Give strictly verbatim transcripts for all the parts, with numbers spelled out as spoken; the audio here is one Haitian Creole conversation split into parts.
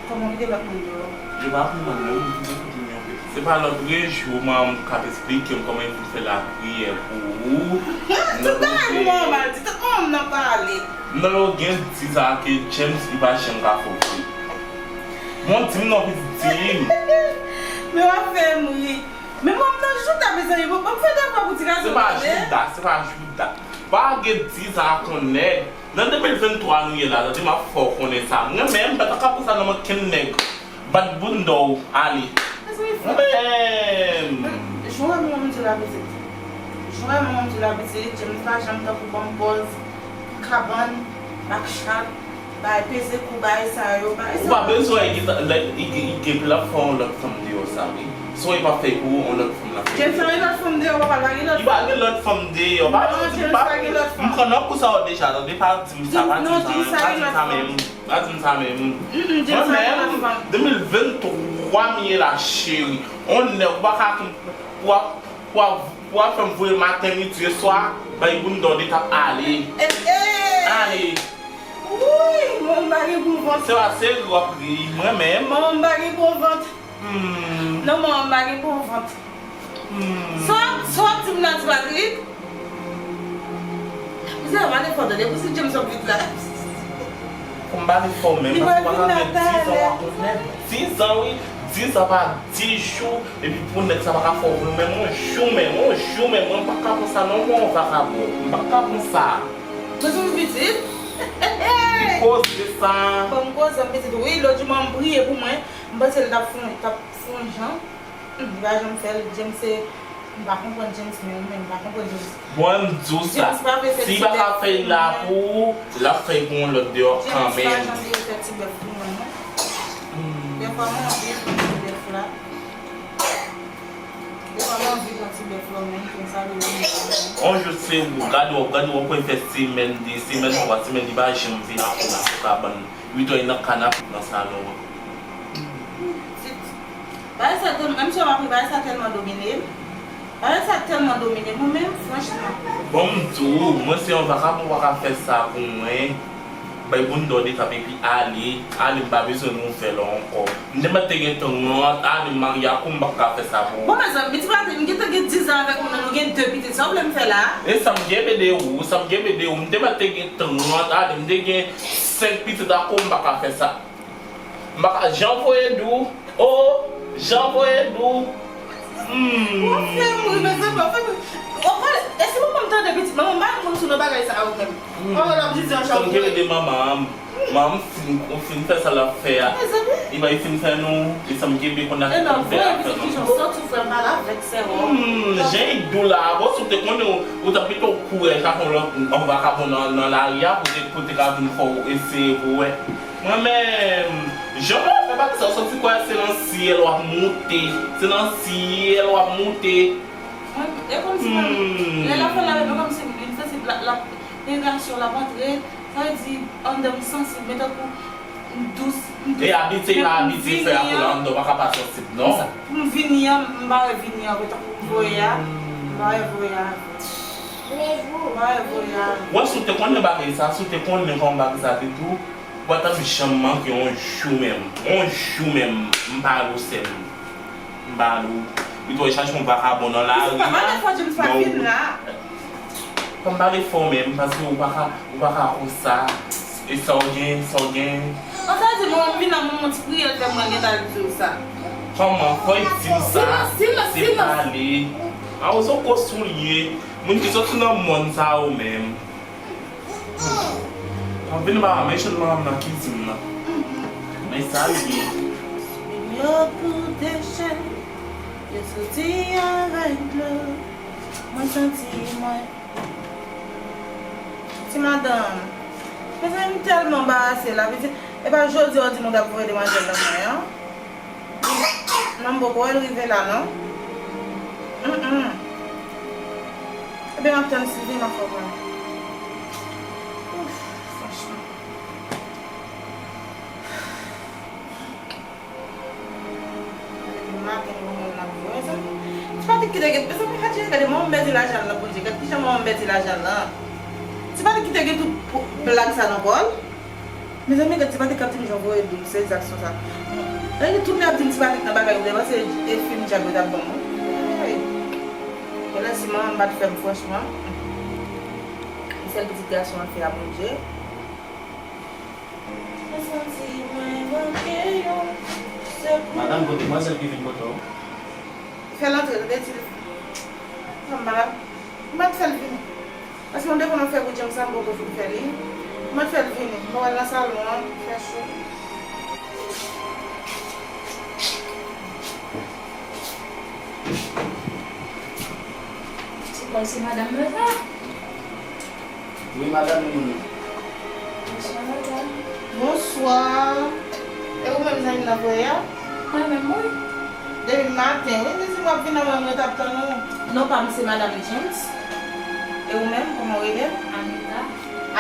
Kòman kite lòt moun deyò? Yo pa konprann non, yo pa konprann anpil. Se pa lòt jou manman m t ap esplike m kòman li vin fè lapriyè pou ou. Tout bagay pou manman m al di, tout manman m nan pale. Non, yo gen di sa ke James li pa janm ka fè w vre. Bon, di m non, pitit, di m. Men w ap fè m ri. Men manman m nan jouda, mezanmi, bon, bon, fè devwa pou ti gason. Se pa jouda, se pa jouda. Pa gen di sa ak yon nèg. Nan de mil venntwa nou ye la, tande m ap fè w konnen sa. Mwen menm, m pa ta ka pran sa nan men kenn nèg. Bat bounda w, ale. Mwen menm. Jwe manman m di la pitit. Jwe manman m di la pitit, James pa janm tankou banm pòz, kabann, ak chat, bay peze kou, bay sa yo, bay sa yo. Ou pa bezwen, li gen, li gen, li gen pou l ap fè yon lòt fanm deyò sa, wi. Son li p ap fè pou ou, yon lòt fanm l ap fè. James pa gen lòt fanm deyò, papa l pa gen lòt fanm. Li pa gen lòt fanm deyò. Pa di, pa, James pa gen lòt fanm. M pran nòt pou sa w deja, tande, pa di m sa, pa di m sa, pa di m sa menm. Pa di m sa menm. Mwen menm, de mil venntwa m ye la, cheri. On nèg, ou pa ka, w ap, w ap, w ap fè m voye maten, midi e swa, bay bounda w de t ap ale. Ale. Wouy, mwen m pa gen bon vant. Se pa seri w ap ri, mwen menm. Mwen m pa gen bon vant. Hmm. Non, manman m pa gen bon vant. Hmm. Sa w ap, sa w ap di m la, Ti Patrick? Mizè, pa gen fò tande, pou si James ap vit la. Pou m pa gen fò menm, paske w pa ka gen dizan w ak yon nèg. Dizan, wi. Dizan pa dizjou, epi pou nèg sa pa ka fè w menm yon jou menm, yon jou menm, mwen m pa ka pran sa non, mwen yon vakabon. M pa ka pran sa. Mwen se yon pitit. Li koze sa. Bon, m koze, m pitit. Wi, lòt jou, manman m priye pou mwen. M panse l t ap fon, t ap fon jan. Hmm, li pa janm fè l. James se, m pa konprann James menm, mwen menm, m pa konprann James. Bon, m di w sa, si li pa ka fè l la pou ou, l ap fè l pou yon lòt deyò kanmenm. James pa janm vle fè ti bèf pou mwen, non. Hmm. Dèfwa, mwen anvi pran ti bèf la. Dèfwa, mwen anvi pran ti bèf la, menm, konsa, li menm. On jou, se ou, gade w, gade w, w ap fè semèn, de semèn, twa semèn, li pa janm vin ak ou nan kabann. Uit è nan kanapè nan salon an. Bagay sa tèl-, menm si w ap ri, bagay sa tèlman domine m. Bagay sa tèlman domine m, mwen menm, franchman. Bon, m di w, mwen se yon vakabon, ou pa ka fè sa pou mwen. Bay bounda w de t ap epi ale, ale, m pa bezwen nouvèl ou ankò. M te mèt te gen trant ane marye ak ou, m p ap ka fè sa pou ou. Bon, mezanmi, Ti Patrick, m gentan gen diz an avèk ou, nou gen de pitit. Sa w vle m fè la? E sa m genbe de ou, sa m genbe de ou. M te mèt te gen trant ane, m te gen senk pitit ak ou, m p ap ka fè sa. M pa ka, jan voye dou, o, jan voye dou. Hmm. W ap fè m ri, mezanmi, w ap fè m ri. W ap pale, e si manman m tande pitit, manman m pa konn sou nan bagay sa yo menm. Hmm. Manman l ap di, di an chan. Sa m genbe de manman m. Manman m fin, fin fè sa l ap fè a. Mezanmi. Li bay fin fè nou, li sanm kenbe konn ak konn fè a fè nou. Sòti frè m pale avèk sè w. Hmm, jan l dou la, bon, si w te konnen ou, ou t ap pito kouri ak yon lòt, yon vakabon nan, nan lari a, pou te, pou te ka vin fè w eseye pou wè. Mwen menm, jan w ap fè bagay sa, w santi kwè se nan syèl w ap moute, se nan syèl w ap moute. Mwen, e kòmsi, hmm, lè l ap fè l avèk mwen, kòmsi m santi l ap, l ap, penetrasyon l ap antre. Sa vle di, anndan m sansib, men tankou m dous, m dous. E abitye, pa abitye fè a pou anndan w pa ka pa sansib, non? Pou m vini an, m pa wè vini an vre, tankou m voye a, m pa wè voye a vre. M pa wè voye a vre. Wè, si w te konnen bagay sa, si w te konnen kòman bagay sa te dou, ou pa t ap janm manke yon jou menm. Yon jou menm, m pa lou sè m. M pa lou. Pito w chache yon vakabon nan lari a. Papa, dèfwa James pa vin la. Fò m pale fò menm, paske ou pa ka, ou pa ka konsa. E sa w gen, sa w gen. An sa di, bon, m vin la, m, m ti priyè l fè mwen gentan di w sa. Kòman? Fò w di m sa. Silans, silans, silans. Se pale. A, ou se yon gwo soulye. Moun ki soti nan mòn sa yo menm. An vin ba mechan manman m nan kizin nan. Men sa l ye. Yo pou dechen, yo soti avèk dlo. Mwen santi mwen. Ti madanm, mezanmi, m tèlman anbarase la, pitit. E pa jodi a w di m w t ap voye demwazèl nan mwen an. Non, m poko wè l rive la, non. Mm, mm. Ebyen, m ap tann Sylvie, m ap fè w konnen. Ouf, franchman. Depi maten, nou konn ap voye, mezanmi. Ti Patrick ki te gen, mezanmi, Hadja, gade manman m pèdi lajan l lan, Bondye. Gad kijan manman m pèdi lajan l lan. Ti Patrick ki te gen tout blag sa nan kò l. Mezanmi, gad Ti Patrik k ap di m jan voye dou m, se egzakte sa. Mwen, tout lè y ap di m Ti Patrik nan bagay, ou te panse e fim djab yo t ap ban mwen. Hey! Genlè si manman m pa t fè m franchman. Sèl pitit gason an fè a Bondye. Mwen santi mwen manke yon sèl. Madanm, bon, demwazèl ki vin kote w. Fè l antre, tande, di l. Non, madanm, m pa t fè l vini. Paske m te konn ap fè pou James la, m poko fin fè li. M pa t fè l vini. M pral nan salon an, fè cho. Ti Pòl, se madanm mwen la. Wi, madanm Nini. Bonswa, madanm. Bonswa. E ou menm, zanmi m nan voye a? Mwen menm, wi. Depi maten, wi, li di m w ap vin nan mwen, mwen t ap tann ou. Non pa m, se madanm James. E ou menm, kòman w rele? Anita.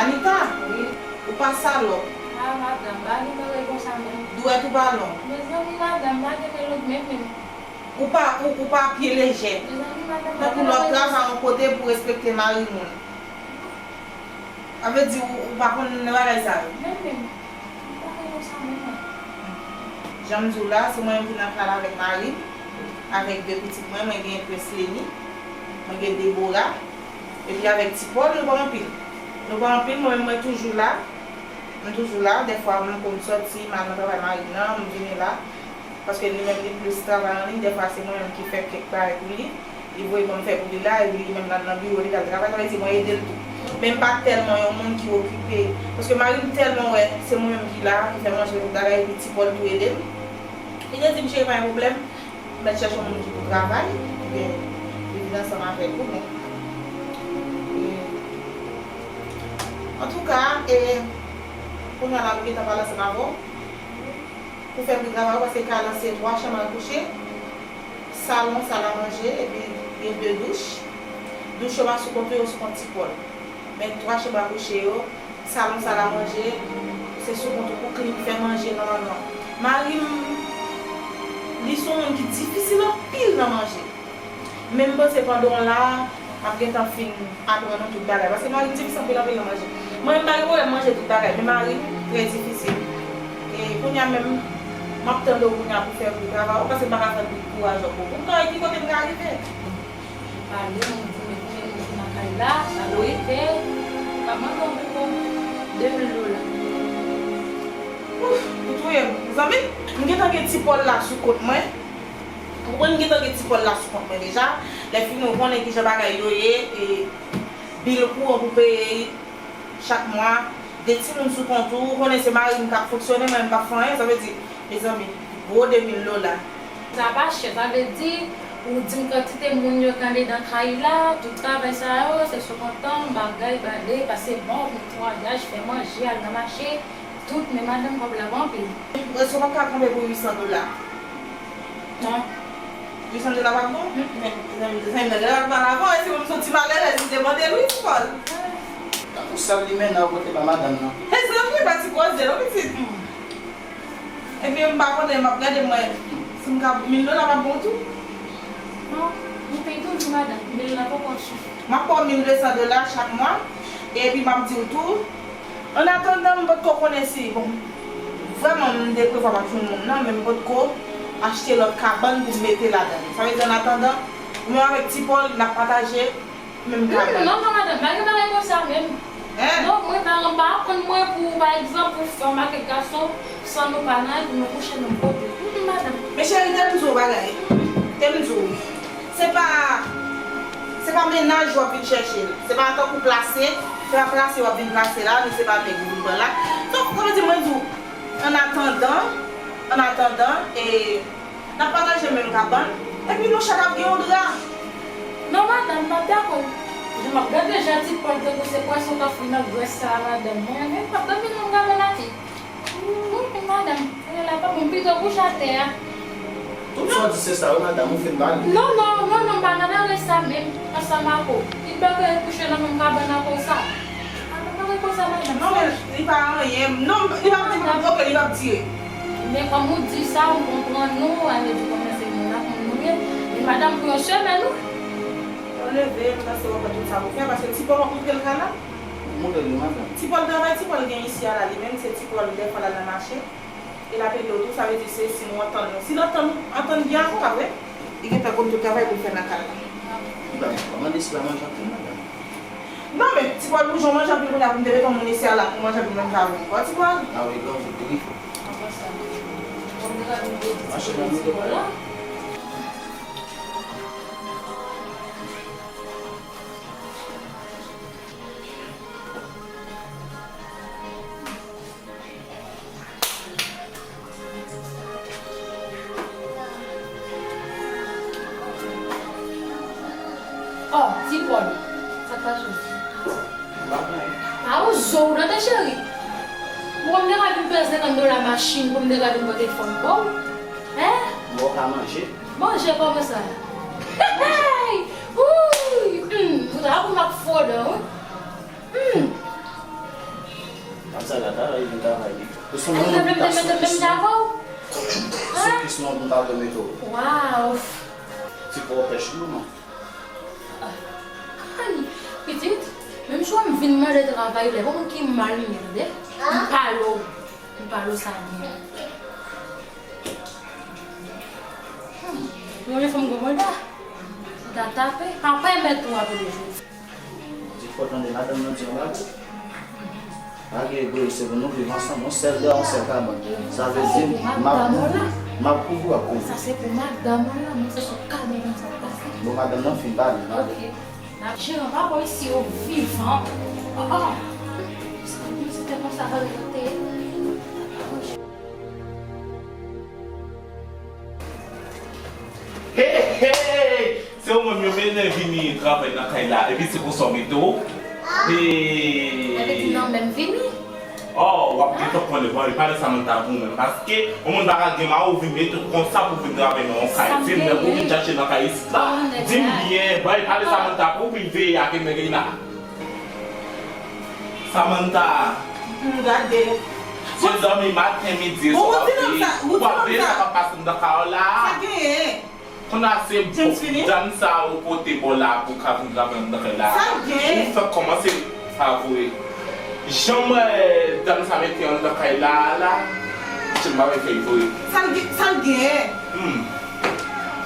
Anita? Wi. Ou pa salòp. A, madanm, pa gen bagay konsa menm. Dwèt ou pa long. Mezanmi, madanm, pa gen melodi menm, menm. Ou pa, ou, ou pa pye lejè. Mezanmi, madanm, pa gen bagay konsa. Tankou lè w ap travay yon kote pou w respekte mari moun. Sa vle di ou, ou pa konn nan bagay sa yo? Menm, menm. M pa konn sa menm, non. Jan m di w la, se mwen menm ki nan kay la avèk mari m, avèk de pitit mwen, mwen gen Preslenie, mwen gen Deborah, epi avèk Ti Pòl, nou pa anpil. Nou pa anpil, mwen menm mwen toujou la. M toujou la, dèfwa m konn sòti, m al nan travay mari m nan, m vini la. Paske li menm li plis travay an liy, dèfwa se mwen menm ki fè kèk bagay pou li. Li voye ban m fè pou li la, epi li menm l al nan biwo, li t al travay, sa vle di mwen ede l tou. Men m pa tèlman yon moun ki okipe, paske mari m tèlman wè se mwen menm ki la, ki fè manje, tout bagay, epi Ti Pòl tou ede m. Li te di m, cheri, pa gen pwoblèm, m mèt chèche yon moun ki pou travay, oubyen li vin ansanm avèk ou, men, e, antouka, e, kounye a la, m gentan pale ansanm avè w. Pou fè pri travay ou, paske kay lan se twa chanm a kouche, salon, sal a manje, epi gen de douch. Douch yo pa sou kont ou, yo sou kont Ti Pòl. Men twa chanm a kouche yo, salon, sal a manje, se sou kont ou pou klim, fè manje nòmalman. Mari m, li se yon moun ki difisil anpil nan manje. Men m panse pandan w la, m ap gentan fin aprann ou tout bagay. Paske mari m difisil anpil, anpil nan manje. Mwen menm, m pa gen pwoblèm manje tout bagay, men mari m trè difisil. E kounye a menm, m ap tande w kounye a pou fè pou travay ou, paske m pa ka fè pou kouraj ou pou ou. M ka wè ki kote m ka rive. M pale, mwen di, men kounye a nou nan kay la, sa dwe fè, m pa mande w poko de mil dola. Ouf, ou touye m. Zanmi, m gentan gen Ti Pòl la sou kont mwen. Ou konprann, m gentan gen Ti Pòl la sou kont mwen deja. Lè fini, ou konnen kijan bagay yo ye, e bil kouran pou peye chak mwa, de timoun sou kont ou, ou konnen se mari m k ap fonksyone, mwen m p ap fè anyen, sa vle di, mezanmi, gwo de mil dola. Sa pa chè, sa vle di, ou di m kantite moun yo k andedan kay la, tout travay sa yo, se sou kont an, bagay, bale, pase mòb, netwayaj, fè manje, al nan mache, tout, men madanm, kòb la pa anpil. Èske w p ap ka kanpe pou uit san dola? Non. Uit san dola p ap bon? Mm-mm. Men, zanmi, zanmi nan, lè l ap pale avè w, e se pou m soti malerèz, m te mande l wi, Ti Pòl. Tankou sèl limena ou pote ba madanm nan. Mezanmi, pa ti koze non, pitit. Ebyen, m pa konnen, m ap gade mwen si m ka, mil dola p ap bon tou? Non, nou peye toujou, madanm. Mil la poko sou. M ap ba w mil de san dola chak mwa, epi m ap di w tou, annatandan, m potko konnen si, bon, vrèman, m te prevwa m ap jwenn moun nan, men m potko achte lòt kabann pou m mete ladan l. Sa vle di, annatandan, mwen avèk Ti Pòl, n ap pataje menm kabann. Hmm, non, non, madanm, pa gen bagay konsa menm. Hein? Non, mwen pa, pa aprann mwen pou, pa egzanp, pou fanm ak gason, san nou pa nan, pou nou kouche menm kote. Hmm, madanm. Men cheri, te m di w bagay. Te m di w. Se pa, se pa mennaj w ap vin chèche l. Se pa antankou plase, se pa plase w ap vin plase la, ni se pa nèg ou vin pran la. Donk, sa vle di, mwen di w, annatandan, annatandan, e, n ap pataje menm kabann, epi nou chak ap gen yon dra. Non, madanm, m p ap dakò. Jan m ap gade jan Ti Pòl te pouse pwason k ap fri nan grès sa a, madanm, mwen menm, m p ap dòmi nan yon kabann atè. Wi, men madanm, kounye a la pa bon, m pito kouche atè a. Tout sa w di se sa wi, madanm, ou fin pale. Non, non, non, non, m pa nan bagay sa menm, ansanm ak ou. Li bagay kouche nan menm kabann ak ou sa. A, pa bagay konsa, madanm. Non, men li pa anyen. Non, li p ap di, ok, li p ap dire. Men kòm ou di sa, m konprann ou, ale di kòm se moun la, moun nou ye. Men madanm, pou yon semèn, wi. Ou leve, m panse w ap fè tout sa pou fè, paske Ti Pòl w ap montre l kay la. Ti Pòl travay, Ti Pòl gen isi a la, li menm se Ti Pòl, dèfwa l al nan mache, e l ap ede w tou, sa vle di se si nou antann nou. Si n antann nou, antann byen avè w, pa vre? Li gentan konn tout travay pou l fè nan kay la. Li pa mande si l ap manje anpil, madanm. Non, men, Ti Pòl, pou jan w manje anpil, kounye a pou m te mete yon moun isi a la pou manje anpil menm jan avè w ankò, Ti Pòl. A wi, gran fout wi. Mache nan moto. Oh, Ti Pòl, sa k pase w? Pa ou zo w nan tè cheri. Bon, m te ka vin peye senkant dola machin pou m te ka vin pote fòm ba w. Hein? Bon, w ka manje. Manje kòman sa? Hey! Wouy! Hmm, ou ta pou m ap fò dan, wi. Hmm. Madanm sa la travay, li travay li. Ou se yon moun ki ta sou pis non. Sou pis non, pou m ta tou mete w. Waw. Ti pòl pèch nou non. Ay, pitit, menm si w vin mande travay, lè bon moun ki mal li ye, tande? M pale w. M pale w sa byen. Hmm. Yon fanm gwo manda. Ou ta tape, pa pèmèt ou apre de jou. Di fò tande madanm nan di yon bagay. Pa gen egoyis, se pou nou viv ansanm, yon sèl dèyè yon sèl kabann. Sa vle di, m ap kouvri, m ap kouvri, w ap kouvri. Sa se pou madanm ou la, mwen se sou kabann sa w pase. Bon, madanm nan fin pale, madanm. Ok. Jeran pa bò isi yo vivan. Oh, oh. Se konsa yo te ye. Hey, hey! Se ou menm yo mennen vini travay nan kay la, epi se konsa w mete w? Hey! Mwen te di non, menm vini. Oh, w ap gentan konnen, bon, e pale Samantha pou ou menm, paske yon moun pa ka gen mari w vin mete w konsa pou vin travay nan yon kay. Se nèg ou vin chache nan kay isit la. Di m byen, bon, e pale Samantha pou w vin veye ak nèg la. Samantha. M gade. Se dòmi maten, midi, swa w ap veye. W ap veye sa k ap pase anndan kay la. Sa genyen? Kounye a se dam sa ou pote ba w la pou ka vin travay anndan kay la. Sa l gen? Ou fèk kòmanse avwe. Jan m wè dam sa mete anndan kay la a la, se m pa wè fèy vre. Sa l gen? Sa l gen? Hmm.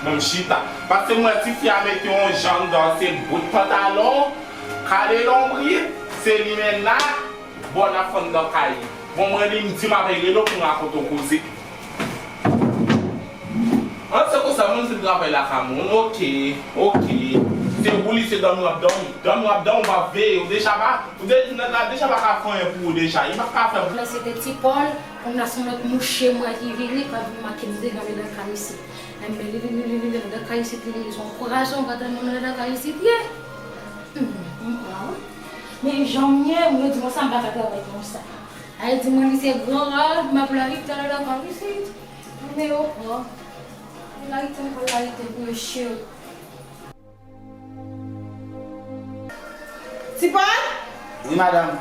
Ban m chita. Paske m wè tifi a mete yon jan anndan, se bout pantalon, kale lonbrit, se li menm la. Bon, n ap fè anndan kay. Bon, mwen li m di m ap rele w pou m rakonte w koze. An, se konsa moun fin travay lakay moun. Ok, ok. Se ou li se dòmi w ap dòmi. Dòmi w ap dòmi, w ap veye. Ou deja pa, ou de, nèg la deja pa ka fè anyen pou ou deja. Li pa ka fè. Lè se te Ti Pòl, kounye a se yon lòt mouche m wè ki vini, k ap vin make m degaje nan kay isit. Enben, li, li, li, li, li, li, nan kay isit, li, li, li, se yon pwazon, gade moun nan kay isit ye. Hmm, m pran, wi. Men jan m ye, m di konsa, m pa ka travay konsa. Ay di mwen li se gran rad, m ap larite anndan kay isit. Men yo pran. Larite m pral larite pou yo cheri. Ti Pòl? Wi, madanm.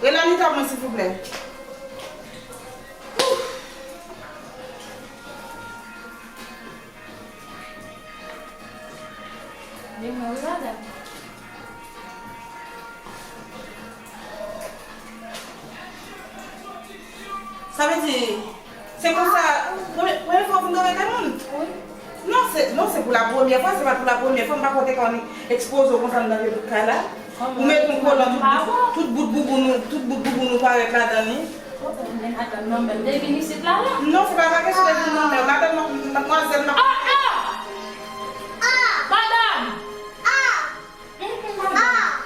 Rele Anita pou mwen, silvouplè. Men mwen, wi, madanm. Sa vle di, se konsa, premye, premye fwa w vin dòmi kay moun? Wi. Non, se, non, se pou la premyè fwa, se pa pou la premyè fwa, m pa konte konn ekspoze w konsa anndan vye bout kay la. Ou met yon kolan, tout bout, tout bout bouboun ou, tout bout bouboun ou parèt ladan li. Men madanm nan menm te vin isit la, la. Non, se pa, pa kesyon de vin non, men madanm nan, madmwazèl nan. Ah, ah! Ah! Madanm! Ah!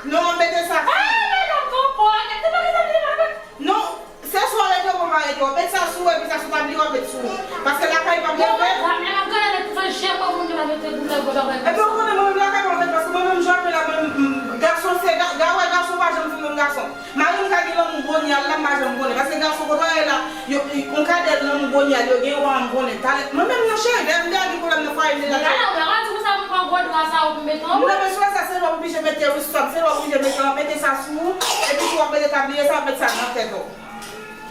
Non, w ap mete sa. Ah, madanm, gon pòk. Se pa ki sa m te pa fè. Non, se sou w rete, w pa rete. W ap met sa sou, epi sa sou tab li, w ap met sou. Paske lakay pa byen fèt. Epi w konnen mwen menm lakay pa fèt, paske mwen menm jan m ye la, mwen, m, gason se, ga, ga, wè, gason pa janm fin menm gason. Mari m ka gen lanmou bonyal la, m pa janm konnen. Paske gason kote w ye la, yo, yon kadèl lanmou bonyal, yo gen yo pa janm konnen. Talè, mwen menm non cheri, lè m te gen pwoblèm nan fwaye m deja. Gade, ou pa ka di konsa, m pran gwo dra sa ou pou mete anwo. Non, men sou sa, se lè w oblije mete wi, sou sa, se lè w oblije mete, w ap mete sa sou ou, epi si w ap mete tabliye sa, w ap mete sa nan tèt ou.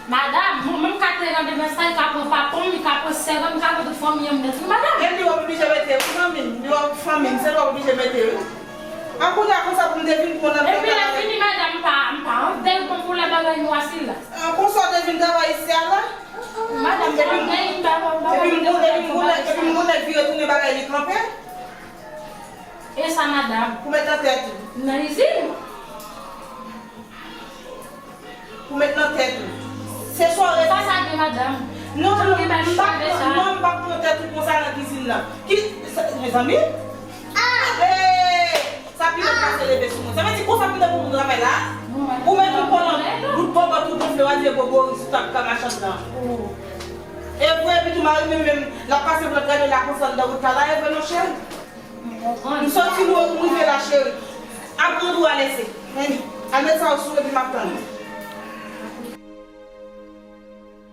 Madanm, mwen menm ka te rande nan sa, li ka pran papa m, li ka pran sè m, li ka pran tout fanmi an m nèt wi, madanm. Epi w ap oblije mete wi, fanmi m, li w ap fanmi m, se lè w oblije mete wi. A kounye a konsa pou m te vin pran nan. Epi lè fini, madanm, m pa, m pa antre bon pou lè bagay nou asil la. Konsa w te vin travay isi a la? Madanm, m pa antre, m pa, m pa, epi m konnen, epi m konnen, epi m konnen vire tounen bagay li kanpe. E sa, madanm? Pou met nan tèt ou. Nan izin. Pou met nan tèt ou. Se sa w rete. Sa sa gen, madanm? Non, non, m p ap pran, non, m p ap pran tèt ou konsa nan kizin nan. Ki, sa, mezanmi? Hey! Sa pi lòt pase leve sou mwen. Sa vle di konsa pou de pou travay la? Ou met yon kòlòn, bout bòbòt ou gonfle, w a di e bobo sou tap ka machann nan. E vre, epi tou mari menm, menm, l ap pase pou lòt gade la konsa anndan wout la, e vre non, cheri? M soti lwen pou m rive la, cheri. Aprann ou a lese. Al met sa w sou epi m ap tann ou.